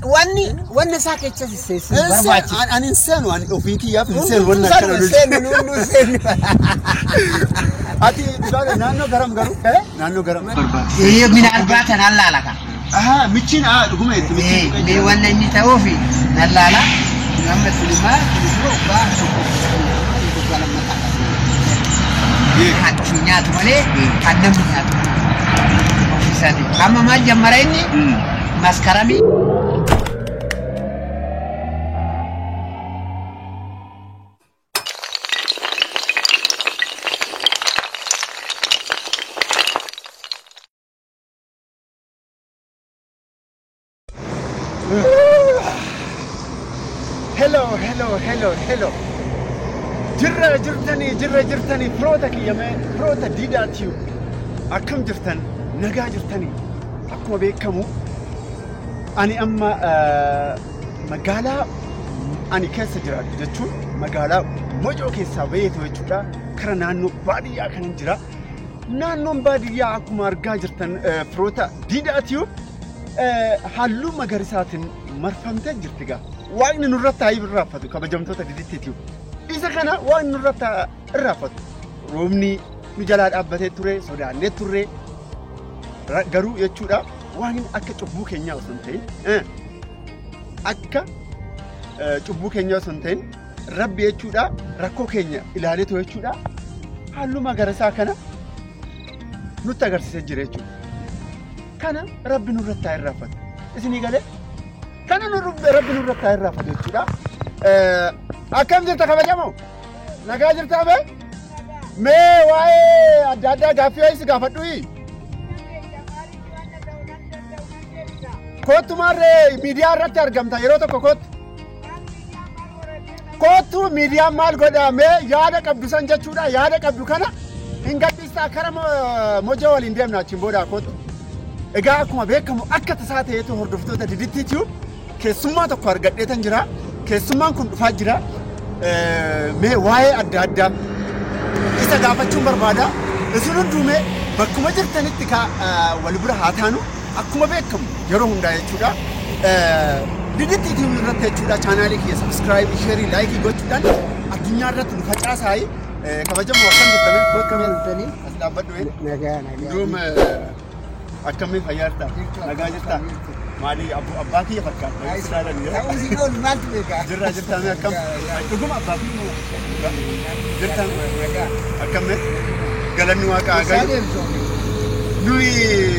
Wanni isaa keessa sisseessu barbaachisa. Ani hin seenu, ani ofii kiyyaaf hin seenu wanni akkana Hundumtuu seenu, hunduu seenu. Ati dhugaadha naannoo garam garuu? Naannoo garam? Minaalbaa tanaan laala kan. Ahaa, michiin dhuguma itti michiin Mee wanna inni ta'uufi nan laala. Amma sunimaa dura ubbaa tokko gubbaa lammataa kan ofii nyaatu malee kan namni nyaatu ofiisaati. Amma maal jammara inni maskaramii. Hello, hello, hello, hello. Jirra jirtanii, jirra jirtanii, firoota kiyyamee, firoota diidaatiyu. Akkam jirtan, nagaa jirtanii. Akkuma beekamu, ani amma magaalaa ani keessa jiraadhu jechuun magaalaa Mojoo keessaa baheetu jechuudha. Kara naannoo baadiyyaa kanan jira. Naannoon baadiyyaa akkuma argaa jirtan firoota diidaatiyu halluu magariisaatiin marfamtee jirti gaa. Waaqni nurratti haa irraanfatu kabajamtoota didittiitiif. Isa kana waaqni nurratti haa irraanfatu. Roobni nu jalaa dhaabbatee ture, sodaannee turre. Garuu jechuudha waaqni akka cubbuu keenyaa osoo hin ta'in, akka cubbuu keenyaa osoo hin ta'in, Rabbi jechuudha rakkoo keenya ilaaleetu jechuudha halluu magariisaa kana nutti agarsiisee jira jechuudha. Kana Rabbi nurratti haa irraanfatu. Isinii galee? Kana Rabbi nurratti haa irraanfatu jechuudha. Akkam jirta kabajamoo? Nagaa jirtaa bee? Mee waa'ee adda addaa gaaffii wayii si gaafadhuyi? Kottu maarree miidiyaa irratti argamta yeroo tokko kottu. Kottu miidiyaan maal godha mee yaada qabdu san jechuudha yaada qabdu kana hin gadhiistaa kara Mojoo waliin deemna achiin booda kottu. Egaa akkuma beekamu akka tasaa ta'eetu hordoftoota didittiitiyu keessummaa tokko argadheetan jira. Keessummaan kun dhufaa jira. Mee waa'ee adda addaa isa gaafachuun barbaada. Isin hunduu mee bakkuma jirtanitti wal bira haa taanu akkuma beekamu yeroo hundaa jechuudha. Didittiitiyu irratti jechuudha chaanaalii kiyya subscribe, share, like gochuudhaan addunyaa irratti nu facaasaayi. Kabajamoo akkam jirtanii? Akkam jirtanii? As dhaabbadhu. Nagaa nagaa. Duum akkamii fayyaa jirta? Nagaa jirta? Maali abbaa kiyya fakkaata? Ta'uu siin oolu maaltu beeka? Jirra jirta mee akkam? Dhuguma abbaa kiyya jirta? Akkam mee? Galanni waaqaa haa gayu. Nuyi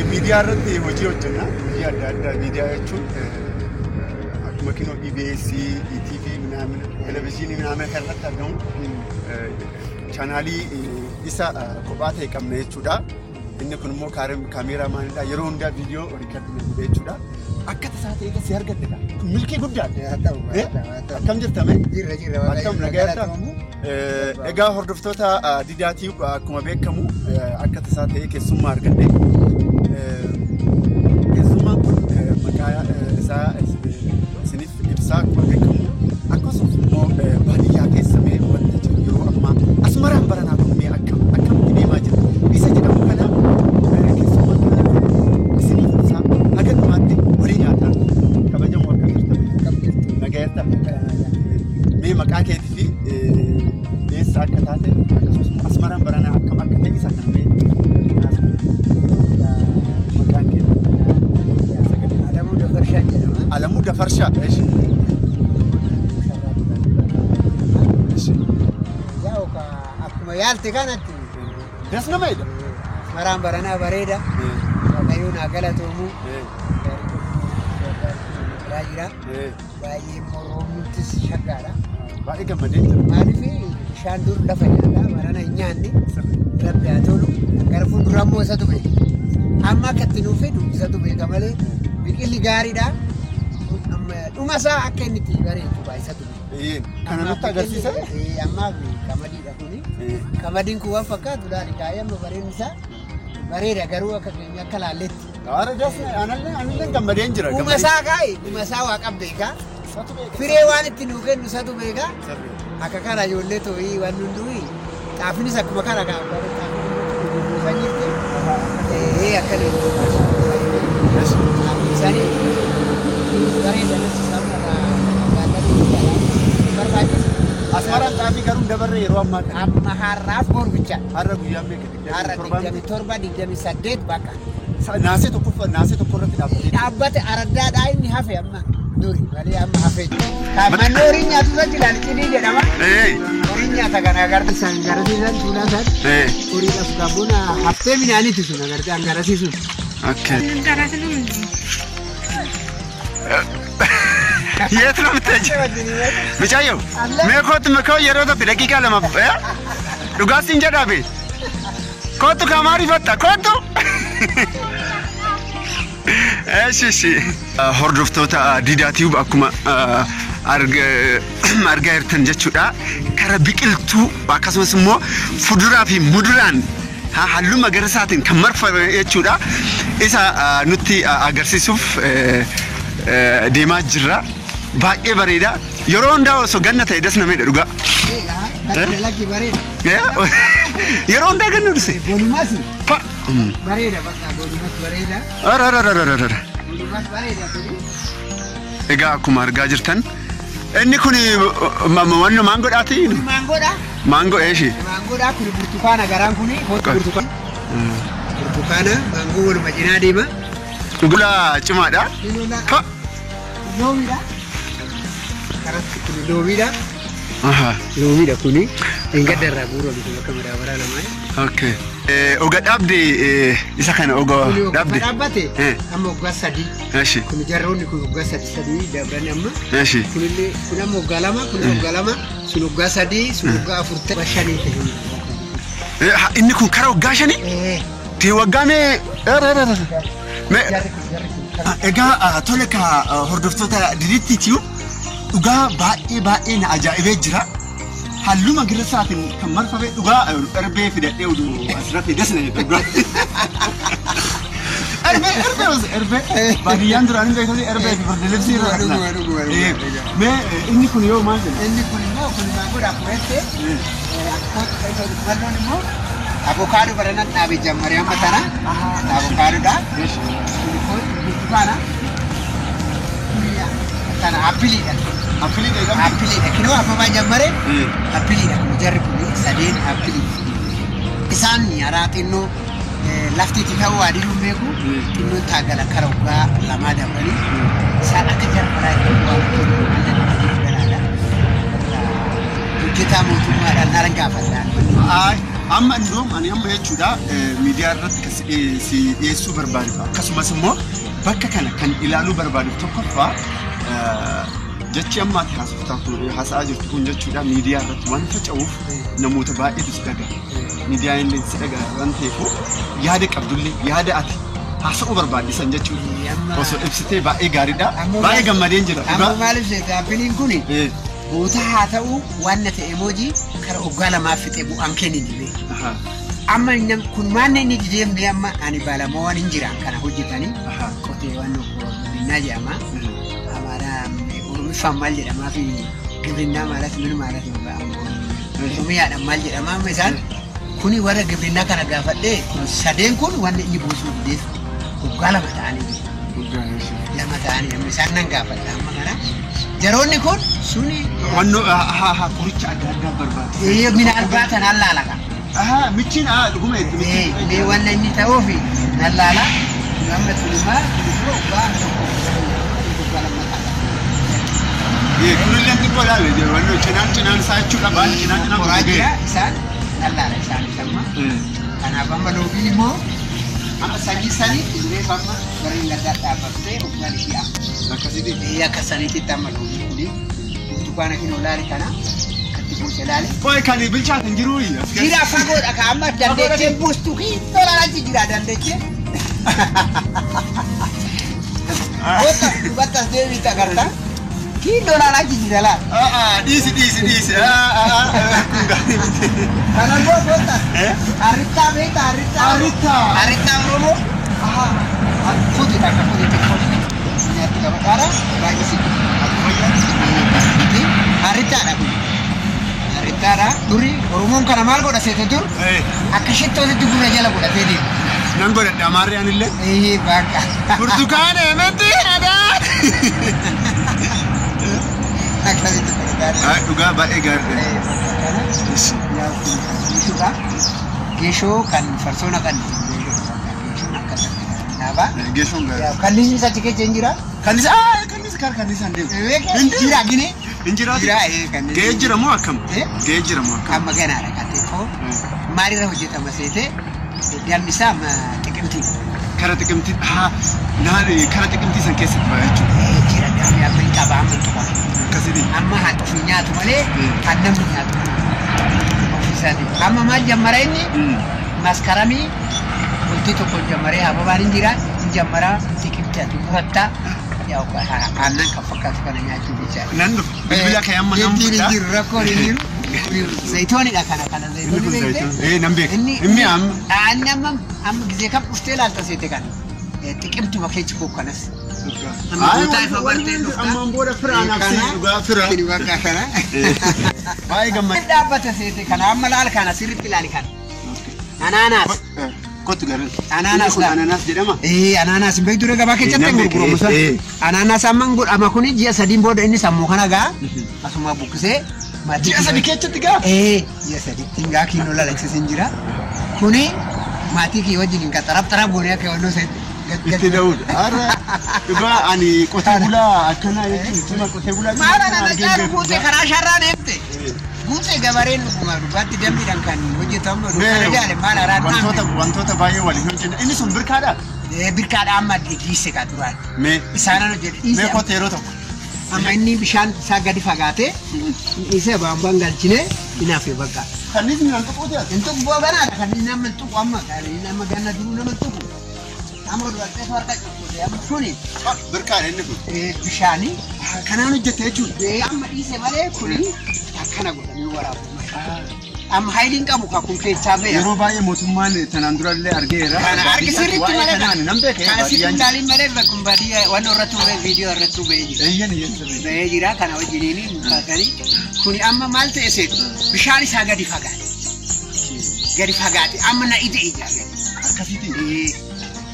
miidiyaa irratti hojii hojjenna. Hojii adda addaa miidiyaa jechuun akkuma kinoo EBS, ETV, televizyiinii minaamin kan irratti argamu chaanaalii isa kophaa ta'e qabna jechuudha. Inni kun immoo kaameeraa maalidha yeroo hundaa viidiyoo record godhe jechuudha. Akka tasaa ta'e si argadhedha. Milkii guddaadha. Akkam jirta mee? Jirra jirra. Akkam nagaa jirta? Egaa hordoftoota didaatii akkuma beekamu akka tasaa ta'e keessummaa argadhe. Keessummaan kun maqaa isaa isiniif ibsaa akkuma beekamu akkasumas immoo baadiyyaa keessa mee wanta jiru yeroo ammaa asmaraan baranaa kun mee akkamitti deemaa jira isa jedhamu kana keessummaan kana isiniif ibsaa haga dhumaatti walii nyaataa kabajamoo akkam jirta? Nagaa jirta? Mee maqaa keetii fi eessa akka taate akkasumas immoo asmaraan baranaa akkam akka ta'e isa kana mee maqaan kee? Alamuu Dafarshaan jedhama. Alamuu Dafarshaa. Eshi. Yaa'u akkuma yaalte kanatti Das nama jedha. asmaraan baranaa bareeda. Waaqayyoon haa galatoomu. Biraa jira. Baay'ee immoo roobnuttis shaggaadha. Baay'ee gammadee jira. Maaliif bishaan dur lafa nyaataa barana hin nyaanne Rabbi haa tolu. Gara fuulduraa immoo isatu beeka. Amma akka itti nuuf fidu isatu beeka malee biqilli gaariidha. Dhuma isaa akka inni itti bareedu isatu beeka. Kana nutti agarsiisa. Ammaaf qamadiidha kuni. Qamadiin kun waan fakkaatu laali kaayee amma bareenni isaa bareeda garuu akka keenya akka laalletti. Gaara das anallee gammadeen jira. Dhuma isaa kaa'e dhuma isaa waaqa beeka. Firee waan itti nuu kennu isatu beeka. Akka kana ijoollee too'ii waan hundu'i xaafinis akkuma kana xaafin jirti. Akkana xaafin isaanii bareeda. Jirre yeroo ammaa kana. Amma har'aaf boru bicha. Har'a guyyaan meeqa? Har'a 27. 27, 28 bakka. Naasee tokkoffaa naasee tokko irratti dhaabbatee. Dhaabbate araddaadhaa inni hafe amma duri malee amma hafee jira. Manni horii nyaatu irratti ilaali cidii jedhama. Horii nyaata kana agarsiisan agarsiisan tuulaa san horiidhaaf gabbuna haftee midhaaniiti sun agartee agarsiisun. Okay. የት ነው የምትሄጂው? ምጫየው mee kootu mee yeroo tokko daqiiqaa 2 dhugaa siin jedhaa be kootu kamaarifatta kootu. እሺ እሺ hordoftoota Diidaa Tube akkuma argaa jirtan jechuudha kara biqiltuu akkasumas immoo fuduraa fi muduraan halluu magariisaatiin kan marfame jechuudha isa nutti agarsiisuuf deemaa jirra. Baay'ee bareeda. Yeroo hundaa osoo ganna ta'e das nama jedha dhugaa. Lakki bareeda. Yeroo hundaa ganna dhuse. Bolumas bareeda bakka bolumas bareeda. Arararararara. Bolumas bareeda kuni. Egaa akkuma argaa jirtan inni kun wanno maangoodhaati? Maangoodha. Maangoo eeshi. Maangoodha kun burtukaana garaan kuni burtukaana. Burtukaana maangoo waluma cinaa deema. Dhugula cimaadha. Loomiidha. Karatti kun loomiidha. Loomiidha kuni. Engadda irraa guurame kun akka madaabaraa lamaa. Okay. Oga dhaabde isa kana oga dhaabde. Dhaabbate amma waggaa 3. Eshi. Kun jarroonni kun waggaa 3 dabran amma. Eshi. Kunillee kun amma waggaa 2 kun waggaa 2 sun waggaa 3 sun waggaa 4 5 ta'e. Inni kun kara waggaa 5? Tee waggaa mee. Egaa tole ka hordoftoota Diditti Tube dhugaa baay'ee baay'ee na ajaa'ibee jira. Halluu magariisaatiin kan marfame dhugaa erbee fidadhee oduu asirratti desna jedhu dhugaa. Erbee erbee erbee baadiyyaan duraan hin beektosi erbee fi birdilibsii irra dhaqna. Mee inni kun yoo maal jedhu? Inni kun immoo kun maangoodha akkuma malloon immoo avokaadoo baranaan dhaabee jammaree amma tana avokaadoodha. Kun burtukaana. Tana appiliidha. Appiliidha. Appiliidha. Kinoo affamaa jammaree appiliidha. Kun jarri kun sadeen appilii. Isaan yaraa xinnoo laftiitti ta'uu adiiluun beeku xinnoo taagala kara waggaa 2 dabranii isaan akka jarmaraa waan galaadha. Hojjetaa mootummaadhaan naran gaafadha. Amma indoom ani amma jechuudha miidiyaa irratti kan si dhiyeessuu barbaaduuf akkasumas immoo bakka kana kan ilaaluu barbaaduuf tokkoffaa jechi amma ati haasa'aa jirtu kun jechuudha miidiyaa irratti waan faca'uuf namoota baay'eetu si dhaga'a. Miidiyaan illee si dhaga'a waan ta'eef yaada qabdullee yaada ati haasa'uu barbaaddisan jechuudha. Osoo ibsitee baay'ee gaariidha. Baay'ee gammadeen jira. Amma maaliif seete appiliin kuni boota haa ta'u waan ta'e emoojii kara waggaa 2 fixee bu'aan kennin. Amma kun maanne inni dideemne amma ani baalamoo waan hin jiraan kana hojjetanii qotee waan gibirinnaa jedhama. Amaaraa Oromiffaan maal jedhamaa fi gibirinnaa maalat min maalat Oromiyaadhaan maal jedhama amma isaan kuni warra gibirinnaa kana gaafadhee kun sadeen kun waan inni buusuu dideef waggaa 2 ta'anii 2 ta'anii amma isaan nan gaafadha amma kana. Jaroonni kun suni. Wannoo qoricha adda addaa barbaadu. Minaalbaa tanaan laala. Michiin dhuguma itti michiin. Mee wanna inni ta'uufi nan laala. Amma tulumaa tuluu waggaa 1 waggaa 2 ta'a. Kunillee xiqqoo laale wannoo cinaan cinaan isaa jechuudha baala cinaan cinaan Qoraa jira isaan nan laala isaan amma. Kanaaf amma loomiin immoo amma sanyii sanii fudureef amma warreen gaddaa dhaabbattee waggaan ishee amma. Akkasitti. Akka saniitti amma loomiin kuni burtukaana kinoo laali kana akkatti buuse laali. Qoy kan bilchaate hin jiruu? Jira fagoodha ka amma dandeechee buustu kiittoo achi jira dandeechee. Goota dubartas deebiita agarta. Kiittoo achi jira laal. Dhiisi dhiisi dhiisi. Kun gaarii miti. Kana immoo goota. Harrittaa beektaa harrittaa. Harrittaa. Harrittaa Oromoo. Fuuti takka fuuti xiqqoo. Nyaatti qabataara baay'ee si. Harrittaadha kun. Harrittaadha. Duri Oromoon kana maal godha seete dur? Akka shittootitti gurra jala godhatee deema. Nan godhadha amaarriyaan illee. Bakka. Burtukaana miti aadaa. Akkasitti godhataara. fakkaata. Dhugaa baay'ee gaariidha. Kana yaa kun geeshoodha. Geeshoo kan farsoo naqan geeshoon akkas dhaabaa. Geeshoon gaariidha. Kanniisni achi keessa hin jira. Kanniisa kanniisa kara kanniisa hin deemu. Jira gine. Hin jiraatu. Jira kanniisni. Ga'ee jira moo akkam? Ga'ee jira moo akkam? Amma ganaadha kan ta'e maalirra hojjetama seete dammi isaa amma xiqimtii. Kara xiqimtii haa naan kara xiqimtii san keessatti ba'a jechuudha. Jira dammi amma hin qaba amma hin tuqa. Akkasitti. Amma haa ofii nyaatu malee kan namni nyaatu ofiisaati. Amma maal jammara inni maskaramii bultii tokko jammaree hababaan hin jira hin jammaraa xiqimtii ati murattaa aannan kan fakkaatu kana nyaachuu jechaadha. Nan dhufa. Bilbila kee amma nan Ittiin hin fudhaa. jiru rakkoon hin jiru. Zayitoonidha kana kana Inni zayitoonni kun beekte. zayitoon. Nan beeka. Inni amma. Inni amma amma gisee kam dhuftee ilaalta seete kana. Xiqimtuma keessa koo kanas. Amma guutaa ifa bartee dhufta. Ammaan booda fira anaaf sii dhugaa fira. Kini bakka kana. Baay'ee gammada. Dhaabbata seete kana amma laal kana sirriitti ilaali kana. Anaanaas. Kottu garin. Anaanaas Kun dha. anaanaas jedhama. Anaanaas hin beektu gabaa keessatti Nan hin beeka, gurguramu eh. sana. Anaanaas amma hin godhama kuni ji'a sadiin booda inni sammuu kana gaa asuma buqqisee maatii Ji'a sadi keessatti gaa. Ji'a sadiitti gaa kiinoo lalachisiin jira. Kuni maatii kiyya wajjin hin qaxarab xarab goonee akka yoolloo seetti. Itti da'uudha. Har'a dhugaa ani qotee bulaa akkanaa jechuun cima qotee bulaa. Maal ana caalu guutee karaa sharraan eegte. Guutee gabareen dhuguma dhugaatti dambiidhaan kan hojjetamu dukkana jaale maal araan Wantoota wantoota baay'ee waliin hojjenna. Inni sun birkaadha. Birkaadha amma dhiise kaa duraan. Mee Isaanan hojjete mee dhiise. kottu yeroo tokko. Amma inni bishaan isaa gadi fagaatee dhiisee baambaan galchine inaaf bakka. Kanniisni nan tuquuti ati. Hin tuqu banaadha kan inni nama hin tuqu amma kan inni nama ganna duruu nama hin tuqu. Amma dubarteetu harka cuqqute amma kuni Birkaadha inni kun. bishaanii Kanaan hojjette jechuudha. amma dhiise malee kuni akkana godhamee waraabama. Amma hayiliin qabu kan kun keessaa ba'e. Yeroo baay'ee mootummaan tanaan dura illee argeera. Kana argi sirriitti malee Kanaan nan beeka. Kana sitti ilaalin malee bakkum baadiyyaa waan irratti ba'e viidiyoo irratti ba'ee jira. Eeyyan eeyyan sirrii. Ba'ee jira kana wajjiniin mukaasanii kuni amma maal ta'e seetu bishaan isaa gadi fagaate. Gadi fagaate amma na ide ijaa gadi. Akkasitti.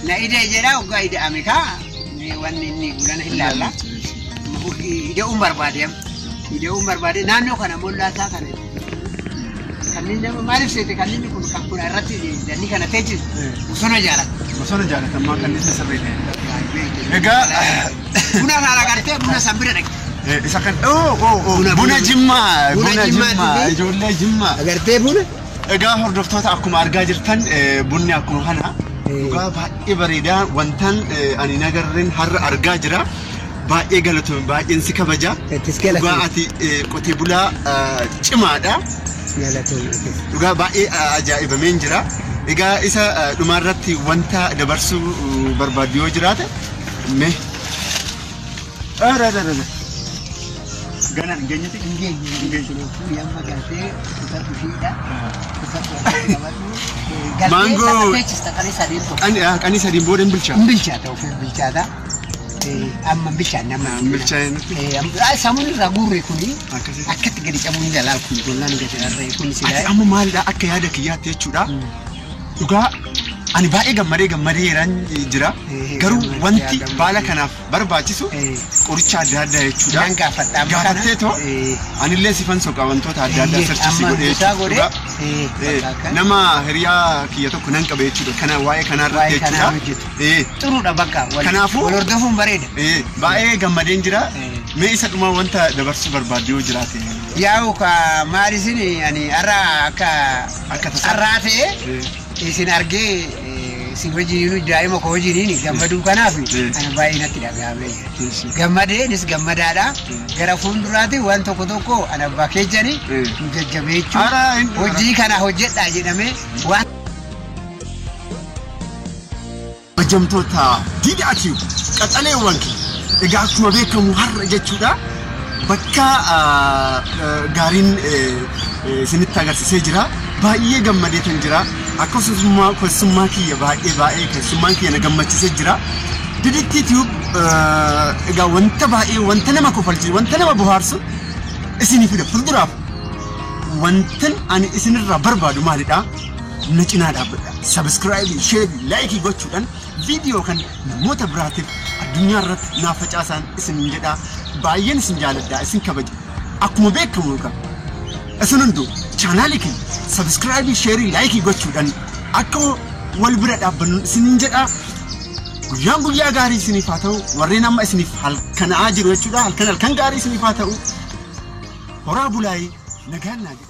Na ide jedha waggaa ida'ame kaa wanni inni gudana hin laalla. Ida'uun barbaade amma. Ida'uun barbaade naannoo kana mollaasaa kana. Kanneen nama maaliif seete kanneen kun kan kun irratti danni kana teechisu bosona jaalata. Bosona jaalatamaa kanniisni sirrii ta'e. Egaa Buna kana agartee buna san bira dhaqe. Isa kan oo oo oo buna jimmaa Buna buna jimmaa Jimmaati. ijoollee jimmaa. Agartee buna? Egaa hordoftoota akkuma argaa jirtan bunni akkuma kana dhugaa baay'ee bareedaa wantan ani nagarreen har'a argaa jira. Baay'ee galatoomi baay'een si kabaja. Ittis galatoomi. Dhugaa ati qotee bulaa cimaadha. Galatoomi. Dhugaa baay'ee ajaa'ibameen jira. Egaa isa dhumaarratti wanta dabarsuu barbaaddu yoo jiraate mee. Ara ara ara. Ganaan hin geenyetti? Hin geenye hin geenye. Yamma galtee kutattu ishiidha. Kutattu qabadhu. Galtee Maangoo. sana teechista qanii sadiin tokko. Qanii sadiin booda hin bilchaatu. Hin bilchaata ofiif bilchaata. Amma bilchaanne amma. Hin bilchaanne. Samuun irraa guurre kuni Akkasitti. akkatti gadi cabuun jalaa kun gollaan gadi rarra'e kun Ati silaa. amma maalidha akka yaada kiyyaatti jechuudha. Dhugaa ani baay'ee gammadee gammadeeraan jira. Garuu Gammadee, wanti gammadee. baala kanaaf barbaachisu qoricha adda addaa jechuudha. Nan gaafadha amma kana. Gaafattee too anillee sifan soqa wantoota adda addaa sarchisi Amma godhee isaa godhee, jechuudha. Bakka akka- Nama hiriyaa kiyya tokko nan qaba jechuudha. Kana waa'ee kanarratti Waa'ee kanaa jechuudha. hojjetu. Xuruudha bakka. Kanaafuu- Wal hordofuun bareeda. Baay'ee gammadeen jira. Mee isa dhumaa wanta dabarsuu barbaadde yoo jiraate. Yaa'u ka maal isin ani har'a akka Akka tasaa. har'aa ta'e isin argee isin wajjiniin daa'ima koo wajjiniin gammaduu kanaaf ani baay'ee natti dhaga'amee jira. Gammadeenis gammadaadha. Gara fuulduraatti waan tokko tokko ani abbaa keejjani nu jajjabeechuu Haaraa hin- hojii kana hojjedhaa jedhamee waan Kabajamtoota Diidaa Tube qaxaleewwan kee egaa akkuma beekamu har'a jechuudha bakka gaariin isinitti agarsiisee jira baay'ee gammadeetan jira akkasumas keessummaa kiyya baay'ee baay'ee keessummaan kiyya na gammachiisee jira. Diditti Tube egaa wanta baay'ee wanta nama kofalchiisu wanta nama bohaarsu isinii fida fuulduraaf wantan ani isinirraa barbaadu maalidha? Na cinaa dhaabbadha. Subscribe, share, like gochuudhaan viidiyoo kan namoota biraatiif addunyaa irratti naaf facaasaan isin jedha. Baay'een isin jaaladha, isin kabaja. Akkuma beekamu egaa isin hunduu chaanaalii keenya subscribe, share, like gochuudhaan akka wal bira dhaabbannu isiniin jedha. Guyyaan guyyaa gaarii isiniif haa ta'u. Warreen amma isiniif halkana'aa jiru jechuudha. Halkan halkan gaarii isiniif haa ta'u. Horaa bulaayii, nagaan naa jedha.